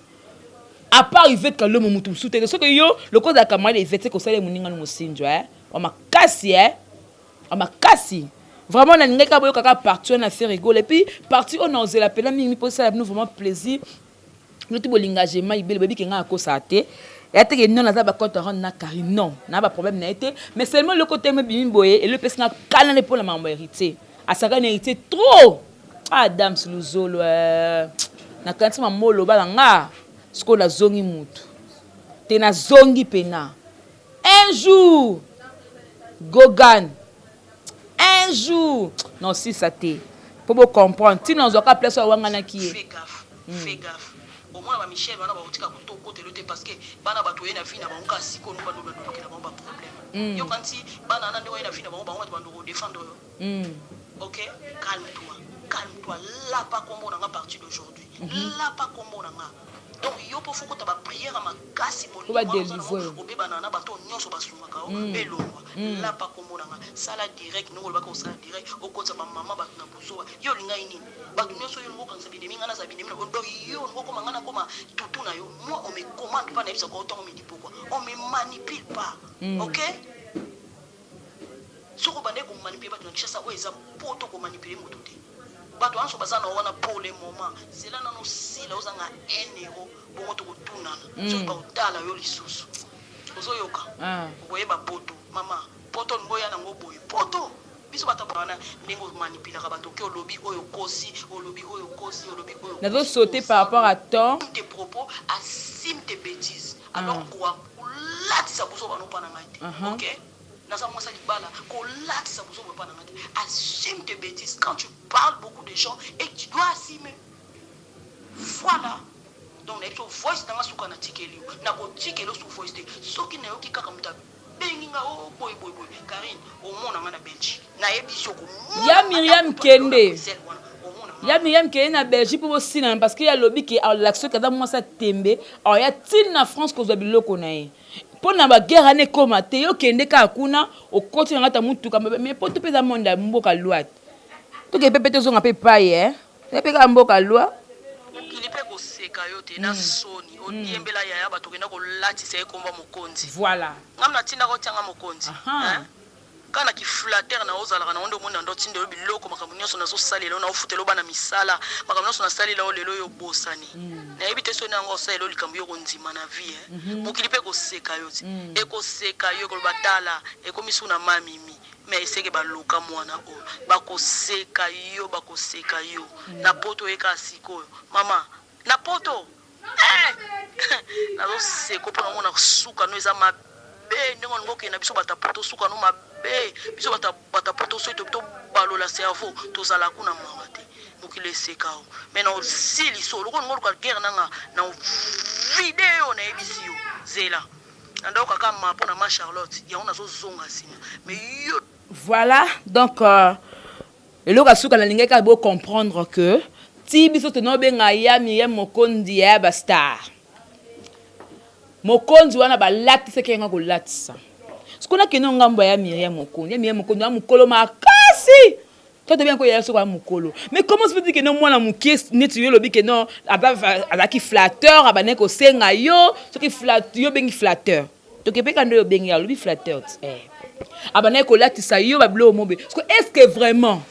À part Ivete Kalombo, motu mosusu te. Soki yo lokola ozalaka camarade ya Ivete, kosala ye moninga no mosinzo, eh? Wa makasi, eh? Wa makasi vraiment. Nalingaki kaka boyoka kaka partie wana Ferre Gola, et puis partie oyo naozela mpena mingi mpo esala bino vraiment plaisir. Noti bolinga jema ibele, boyebi ke ngai akosaka te. Ya teke non, naza bacote ronde na Karine, non, na baproblème na ye te. Mais seulement eloko te ebimi boye, elo epesi nga kala nde mpona makambo ya Héritier. Asaka na Héritier trop. Adams Luzolo, eh, nakanisi mama oloba na nga. Sikoyo nazongi mutu te, nazongi pena un jour Gogan, un jour non sisa te mpo bocomprendre ntina ozwaka place oyo awanganaki ye. Fais gaffe, fais gaffe. Omona baMichel wana, bakotika kotokotelo te, parce que bana bato oye na vie na bango kaka sikoyo, no bando bandolukela bango baproblème. Yoka nti bana wana ndenge oye na vie na bango, bango bato bando kodéfendre yo. Ok, calme toi, calme toi. Lapa kombo na nga. Partir d'aujourd'hui, lapa kombo na nga. Donc yo mpo fokota baprière ya makasi. Po badélivre. Obebana na bato nyonso basungaka yo, elongwa. Lapa kombo na nga. Sala direct ndenge olobaka, osala direct, okotisa bamama bato na buzoba. Yo olingai nini? Bato nyonso yo olingi okanisa binemi, nga naza binemi na donc yo olingi okoma, nga nakoma tutu na yo. Moi, on me commande pas. Nayebisaka yo ntango midi, pokwa. On me manipule pas, ok? Soki obandaki komanipule bato na Kinshasa, oyo eza poto, komanipule moto te. Bato nyonso baza na wana pour le moment. Zela nano osila, ozanga 1 euro, bongo tokotunana. Soki baotala yo lisusu, ozoyoka, okoyeba poto. Mama, poto olingi oya nango boye, poto biso bato wana, ndenge omanipulaka bato, oke olobi oyo okosi, olobi oyo okosi, olobi oyo. Nazosaute par rapport à temps. Tes propos, assume tes bêtises. Alors kolatisa buzoba no mpa na ngai te, ok? Naza mwasi ya libala, kolatisa buzoba mpa na ngai te. Assume tes bêtises. Quand tu parles beaucoup de gens et tu dois assumer, voilà. Donc nayebi so voice nanga suka, natikeli yo, nakotikela yo su voice te. Soki nayoki kaka moto abengi nga o boye boye boye, Karine, omona nga na Belgique, nayebi soko. Ya Miriam, kende. Ya Miriam, kende na Belgique mpo bosilana, parce que ye alobi ke alakisi soki aza mwasi atembe, aya ntina na France kozwa biloko na ye mpo na baguerre wana ekóma te. Yo kende kaka kuna, okoti na kati ya motuka. Mais po to mpe eza monde ya mboka loi, toke mpe mpe tozonga mpe epai e mpe kaka mboka loi. Mokili mpe koseka yo te na soni. Odiembela yaya bato, okenda kolatisa ye komba mokonzi. Voilà. Ngam natindaka otianga mokonzi, kaka na kiflatere na ozalaka nango nde omoni na ndo otinda yo biloko. Makambo nyonso nazosalela yo, naofutela yo bana misala, makambo nyonso nasalela yo, lelo oyo obosani. Nayebi te soni yango osalela yo likambo yo kondima na vie. Mokili mpe ekoseka yo ti ekoseka yo, ekoloba tala, ekomi su na mamimi. Me eseke baloka mwana oyo, bakoseka yo, bakoseka yo na poto. Oyeka sikoyo, mama, na poto, eh! Nazoseko mpo namona suka no eza mabe. Ndenge olingi okende na biso bato ya poto, suka no mabe. Biso bato ya poto, soki tobalola cerveau, tozala kuna mawa te. Mokili eseka o, mais na osilisi o, lokola olingi oluka guerre nanga na video, nayebisi yo, zela nandayoka kaka ma mpo na ma Charlotte yango, nazozonga nsima. Mais yo Voilà, donc eloko ya suka nalingaki kaka bocomprendre que ti biso tonobenga ya Miriam Mokondi ya bastar. Mokonzi wana balatisaki yango kolatisa. Sikoyo nakende ngambo ya Miriam Mokonzi. Ya Miriam Mokonzi ya mokolo makasi. Toi tobengi ko yaya soko ya mokolo. Mais comment se fait-il que non mwana mokie neti yo olobi que non azalaki flatteur abandaki kosenga yo soki yo obengi flatteur. Tokepeka nde obengi alobi flatteur. Eh. Abandaki kolatisa yo ba biloko mobe. Sikoyo est-ce que vraiment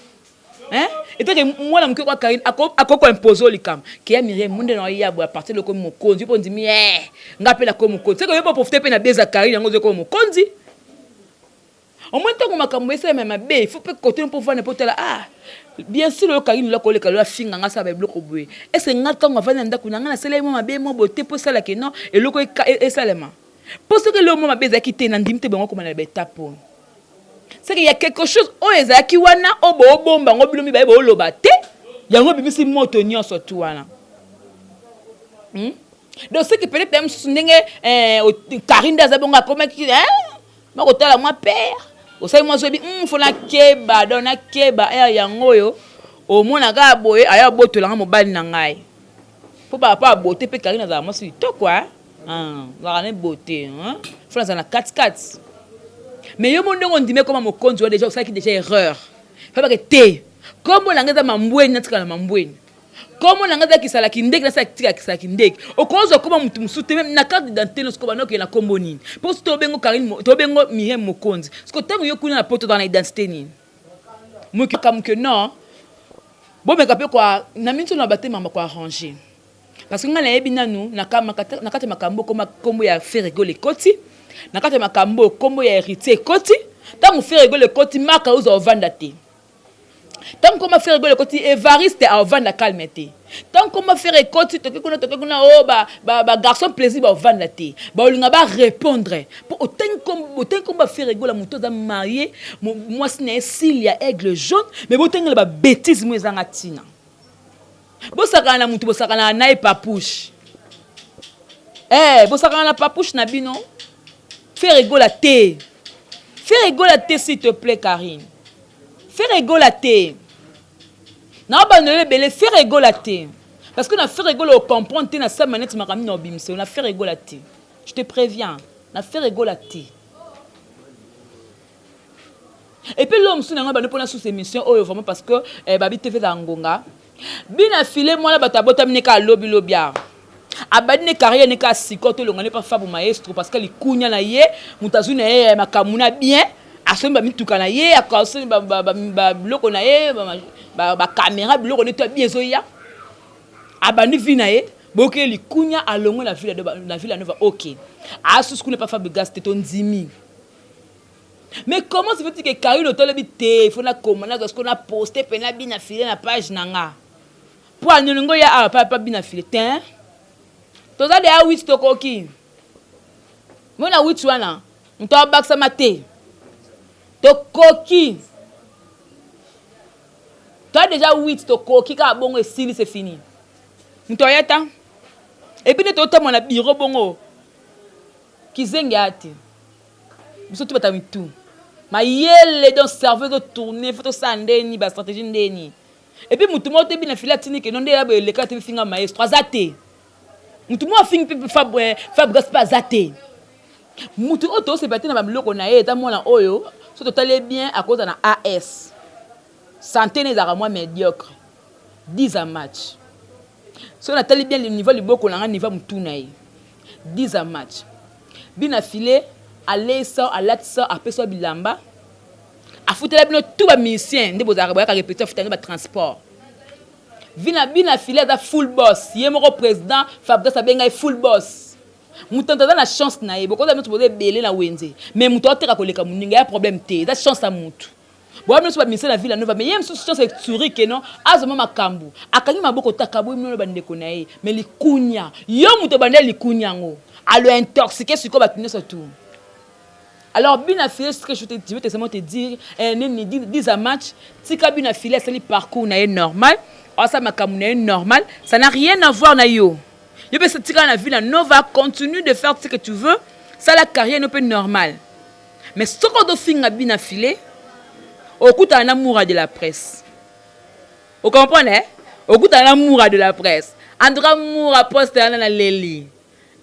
Hein? Etake mwana moke kwa Karine ako ko imposer likambo. Ke ya Miriam monde na ya boya partir loko mokonzi po ndimi eh nga pe na ko mokonzi. Seko yo po profiter pe na beza Karine yango zeko mokonzi. Au moins tango makambo esalema mabe, il faut pe côté po vanda po tala ah bien sûr yo Karine loko leka lo afinga nga sala biloko boye. Est ce que nga tango avandi na ndako na nga nasala ye mwa mabe mwa boye te po esala ke non eloko esalema. Po soki eloko mwa mabe ezalaki te na ndimi te bango koma na ba étape oyo. C'est qu'il y a quelque chose oyo ezalaki wana oyo boobomba yango bino mibale booloba te yango ebimisi moto nyonso tu wana. Hmm? Donc c'est que peut-être ya mosusu ndenge eh, Karine nde aza bongo akomaki eh, makotala mwa père osali mwa zobi mm, fo nakeba donc nakeba ere yango oyo omona kaka boye aya abotolanga mobali na ngai mpo par rapport ya beauté mpe Karine azala mwasi kitoko eh? Ah, azalaka ne beauté hein? Fo nazala na katikati mais yo mo ndenge ondimi ekoma mokonzi wana deja osalaki deja erreur fabake te kombo na ngai eza mambweni natikala na mambweni kombo na ngai eza kisala kindeki nasala tika kisala kindeki okozwa koma motu mosusu te meme na carte d'identité no sikoyo banda okende na kombo nini mpo soki tobengo Karine tobengo Miriam Mokonzi sikoyo ntango yo kuna na poto ozala na identité nini makambo ke non bomeka mpe kwa na minso na bate mama ko arranger parce que ngai nayebi nanu na kati ya makambo koma kombo ya Ferre Gola ekoti na kati ya makambo kombo ya Héritier ekoti ntango Ferre Gola ekoti maka ozwa ovanda te ntango koma Ferre Gola ekoti Evariste aovanda calme te ntango koma Ferre ekoti toke kuna toke kuna o oh, ba, ba, ba garçon plaisir baovanda te baolinga ba répondre mpo otangi kombo Ferre Gola moto aza marie mwasi na ye Cilia aigle jaune mais botangela ba bêtise mo ezanga ntina bosakana na moto bosakana na ye papouche eh bosakana na papouche na bino Ferre Gola te Ferre Gola te s'il te plaît Karine Ferre Gola te na bandelo ebele Ferre Gola te parce que na Ferre Gola ocomprendre te na sama neti makambo na obimisa na Ferre Gola te je te préviens na Ferre Gola te et puis l'homme mosusu na ngai bando mpona sous émission oyo vraiment parce que eh, babi te feza ngonga bina file mwana bato abotami ne kaka lobi lobi awa abandi ne carrière ne kaka sikoyo tolonga ne pa Fabu Maestro parce que likunya na ye moto azwi na ye makambo na bien asombi bamituka na ye asombi biloko na ye bacaméra biloko ne to ya bien ezoya abandi vie na ye boyoki ye likunya alongwe na Villa Nova ok asusu kuna pa Fabregas te tondimi. Mais comment se fait-il que Karine otolobi te il faut na koma na siko na poster pe na bina filet na page na nga po anolingo ya awa pa pa bina filet te toza deya 8 tokoki mona 8 wana moto abakisama te tokoki toza deja 8 tokoki kaka bongo esili c'est fini moto aya ta epuis nde totambola na bureau bongo Kizengi aya te. Biso tout bata mitu. Mayele donc cerveau ezo tourner faut tosala ndeni ba stratégie ndeni. Et puis mutu moko te bina fila atindi ke non nde ya boye eleka te finga maestro aza te. Mutu moko afingi pe Fabregas pe aza te. Mutu oyo tosepela te na ba biloko na ye eza mwana oyo soki totali ye bien akozala na AS. Sante ne ezalaka mwa mediocre. 10 à match. Soki natali bien niveau liboko na nga niveau mutu na ye. 10 à match. Bina filet aleisa alatisa apesa bilamba afutela bino tout ba musiciens nde bozalaka boyaka répétition afuta bino ba transport. Vina bina filet aza full boss ye moko président Fabrice abenga ye full boss. Moto aza na chance na ye bokoza bino boza ebele na wenze mais moto ateka koleka moninga ya problème te eza chance ya mutu. Boya bino ba musiciens na Villa Nova mais ye mosusu chance esuri ke non azwa mwa makambo akangi maboko te akaboli bino na bandeko na ye mais likunya yo moto obanda likunya yango alo intoxiquer sikoyo bato nyonso tout. Alors bina filet ce que je te je vais te seulement te dire eh, nini dis à match tika bina filet asali parcours na ye normal asala makambo na ye normal ça n'a rien à voir na yo yo mpe tika na Villa Nova continue de faire ce que tu veux sala carrière no mpe normal. Mais soki ozo finga bina filet okutana na mura de la presse. O comprendre eh? Okutana na mura de la presse. En tout cas mura poste wana na leli.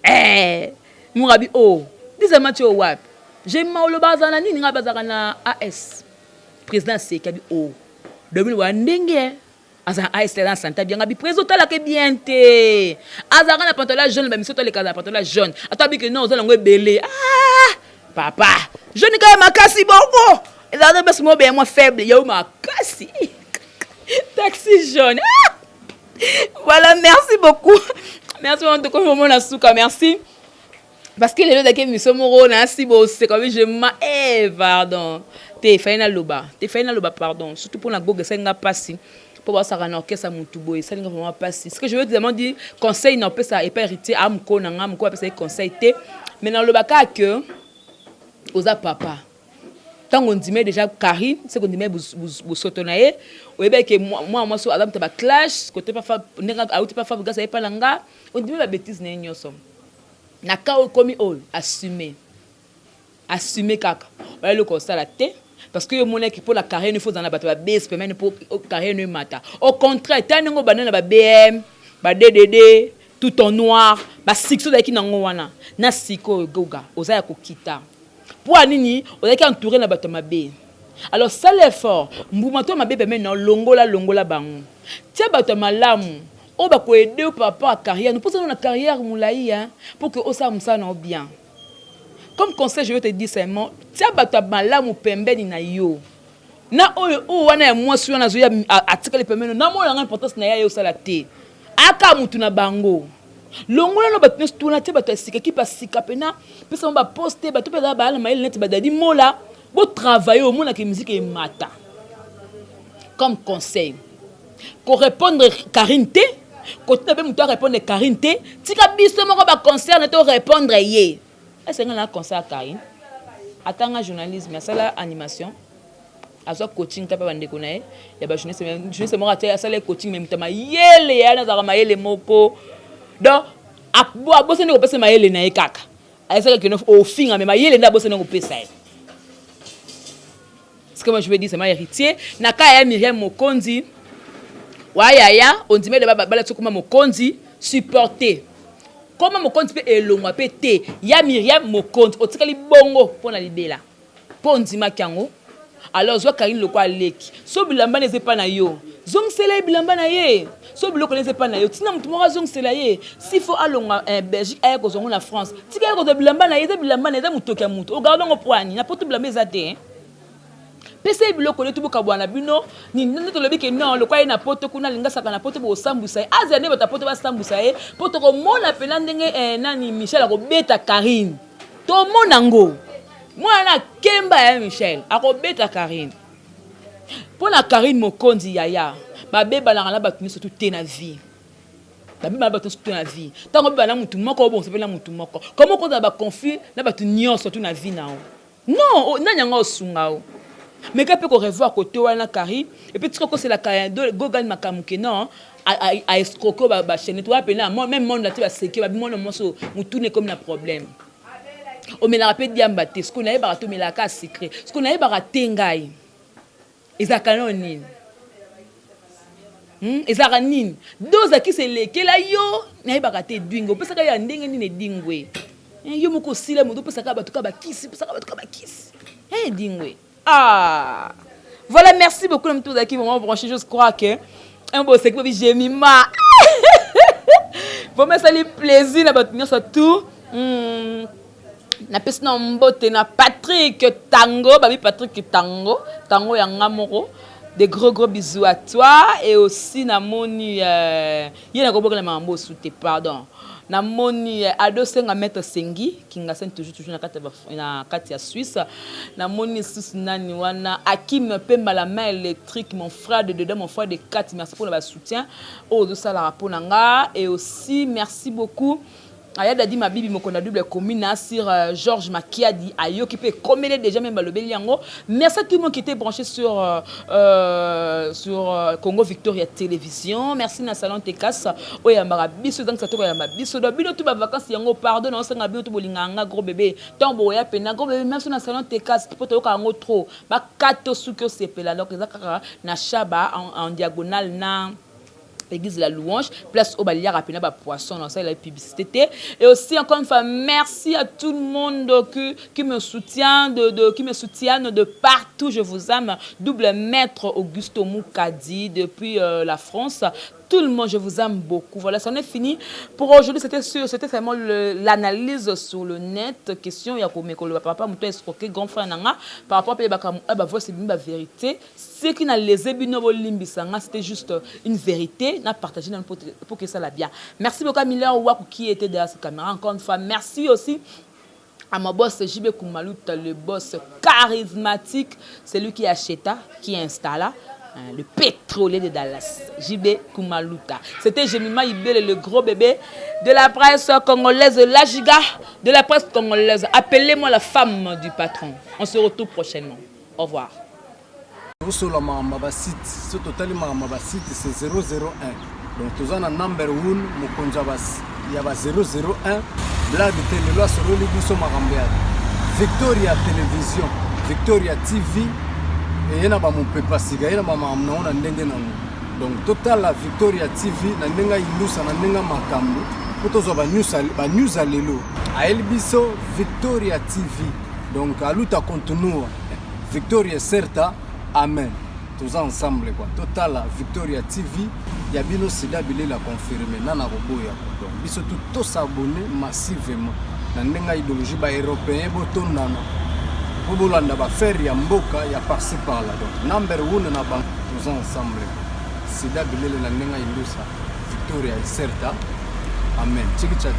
Eh! Murabi oh deuxième match oyo wapi? Jemima oloba azala na nini? Ngai bazalaka na AS. Président aseki abi oh Domine wa ndenge aza na AS aza na sante bien ngabi président otalaka bien te azalaka na pantalon ya jaune ba miso toleka na pantalon ya jaune ata abi que non oza nango ebele ah papa jaune kaka makasi bongo ezalaka basi moko beya mwa faible yao makasi taxi jaune ah! Voilà, merci beaucoup. Merci en tout cas, vraiment na suka, merci. Parce que lelo ezalaki émission moko na si boseka bi je ma eh pardon. Te fallait na loba, te fallait na loba pardon, surtout pour na goge esali nga pasi. Po basaka na orchestre mutu boye esali nga vraiment pasi. Ce que je veux vraiment dire, conseil na opesa epai héritier a moko na nga moko apesa ye conseil te. Mais na loba kaka que oza papa. Tango ondimeli dejà Carine seke ondimeli bosoto na ye oyebaki ke mwana mwasi oyo aza moto ya ba clash kote pa ndenge awuti pa Fabregas aye pa na nga ondimeli ba betise na ye nyoso na cas oyo ekomi oyo assume assume kaka oya eloko osala te parce que yo omonaki mpo na carrière no faut ozala na bato ba base pembeni mpo carrière no emata au contraire tala ndenge obanda na ba BM ba DDD tout en noir ba succès ozalaki nango wana na sikoyo goga oza ya kokita Pua nini ozalaki entoure na bato ya mabe? Alors sala effort, mbuma to ya mabe pembeni na yo longola longola bango. Tia bato ya malamu oyo bako aider yo par rapport ya carrière no po oza nanu na carrière mulayi hein pour que osala musala na yo bien. Comme conseil je veux te dire seulement tia bato ya malamu pembeni na yo. Na oyo oyo wana ya mwasi wana azoya atikali pembeni na mona nga importance na ye aye osala te. Aka mutu na bango. Longola no bato nyonso tuna te bato ya sika ekipe ya sika pena pesa bango ba poste bato mpe baya na mayele neti ba Daddy Mola bo travailler omonaka musique emata comme conseil ko répondre Carine te kotina mpe moto a répondre Carine te tika biso moko ba concert na to répondre ye esenga na conseil ya Carine atanga journalisme asala animation Azwa coaching ta pa ba ndeko na ye ya ba journaliste mais journaliste moko atia asala ye coaching mais moto ya mayele ya nazalaka mayele moko donc abosani kopesa mayele na ye kaka ayesaka kino ofinga mais mayele nde abosani kopesa ye. Ce que moi je veux dire, c'est ma héritier. Na kaya ya Myriam Mokonzi, wa yaya, on dit mais de ba bala tsokoma Mokonzi, supporter. Koma Mokonzi pe elongwa pe te. Ya Myriam Mokonzi, otikali bongo pona libela. Po ondimaki yango alors zwa Carine lokola leki soki bilamba naye eza epa na yo zongisela ye bilamba na ye soki biloko naye eza epa na yo tina mutu moko azongisela ye s'il faut alongwa eh, Belgique aya kozwa yango na France tika ye kozwa bilamba na ye eza bilamba na ye eza mutoki ya mutu ogarde yango po ani na poto bilamba eza te hein? Pesa ye biloko nde tobokabwana na bino nini nde tolobi ke non lokola ye na poto kuna alingi asaka na poto bokosambwisa ye azela nde bato ya poto basambwisa ye po tokomona mpena ndenge eh, nani Michel akobeta Carine Tomona ngo. Mwana na kemba ya Michel akobeta Carine. Pona Carine Mokonzi yaya babebanaka na bato nyonso tu te na vie. Babebana na bato nyonso tu na vie. Tango obebana na mutu moko obongisa pe na mutu moko. Comment okozala ba conflit na bato nyonso tu na vie na yo? Non, nani yango aosunga yo? Meka pe ko revoir cote wana Carine et puis tika kokosela Gogan makambo que non a escroque yo ba chainette wana pena meme monde entier baseki yo babi mwana mwasi oyo mutuna ekomi na problème. Omelaka pe diamba te sikoyo nayebaka te omelaka kaka sucre sikoyo nayebaka te ngai ezalaka nayo nini? Hum ezalaka nini? Dose ya kisi elekela yo nayebaka te edwinge opesaka ya ndenge nini edingwe eh, yo moko osila moto opesaka bato kaka bakisi opesaka bato kaka bakisi eh, edingwe ah voilà merci beaucoup na moto ozalaki vraiment branché j'ose croire que un boseki bobi jemima vraiment esali plaisir na bato nyonso tout Napesi na mbote na Patrick Tango, babi Patrick Tango, Tango ya nga moko. Des gros gros bisous à toi et aussi na moni euh, ye na kobokela makambo osu te pardon. Na moni euh, Ado Senga Maître Sengi Kingasani toujours toujours na kati na kati ya Suisse. Na moni susu nani wana Hakim Pemba la main électrique mon frère de dedans mon frère de kati merci pour le soutien. Oyo ozosalaka mpo na nga et aussi merci beaucoup Aya Daddy Mabibi mokonzi ya double commune na sur Georges Makiadi ayoki pe ekomeli dejà meme balobeli yango. Merci à tout le monde qui était branché sur euh, sur Congo Victoria Télévision. Merci na salon Tekas oyo eyambaka biso ezangisa to koyamba biso. Donc bino tout ba vacances yango pardon na osenga bino tout bolinga nga gros bébé. Tant boya pena gros bébé même sur na salon Tekas po toyoka yango trop. Ba kato suki osepela donc eza kaka na Shaba en, en diagonale na. Église la Louange, place oyo baliaka mpena bapoisson, nasalela publicité te. Et aussi, encore une fois, merci à tout le monde qui me soutient de qui me soutiennent de partout. Je vous aime. Double maître Augusto Moukadi depuis la France, tout le monde, je vous aime beaucoup. Voilà, ça en est fini pour aujourd'hui. C'était sûr, c'était vraiment l'analyse sur le net. Question, il y a comme le papa, moto escroqué, grand frère na nga, par rapport à ba voix, c'est la vérité. Ce qui n'a lésé bino, bolimbisa nga, c'était juste une vérité, n'a partagé pour que ça la bien. Merci beaucoup à Miller Waku qui était derrière cette caméra. Encore une fois, merci aussi à mon boss JB Koumalouta, le boss charismatique, c'est lui qui acheta, qui installa, hein, le pétrolier de Dallas, JB Koumalouta. C'était Jemima Ibele, le gros bébé de la presse congolaise, la giga de la presse congolaise. Appelez-moi la femme du patron. On se retrouve prochainement. Au revoir. Tosola makambo ya basite. So totali makambo ya basite, c'est 001. Donc toza na number 1, mokonzi ya ba 001, blague te. Lelo asololi biso makambo ya Victoria Télévision, Victoria TV. Eye na bamopepa sika, ye na bamakambo nango na ndenge nango. Donc totala Victoria TV na ndenge ayindusa, na ndenge makambo, mpo tozwa banews ya lelo. Ayeli biso Victoria TV. Donc aluta continua, victoria certa, amen. Toza ensemble quoi. Totala Victoria TV ya bino. Sida bilela confirme nana koboya. Donc biso tu tos'abonner massivement na ndenge ya idéologie. Baeuropéen botondana mpo bolanda baaffaire ya mboka ya par-ci par-là. Donc number one na bango, toza ensemble. Sida bilele na ndenge ya indusa, victoria certa, amen. Chiki chachi.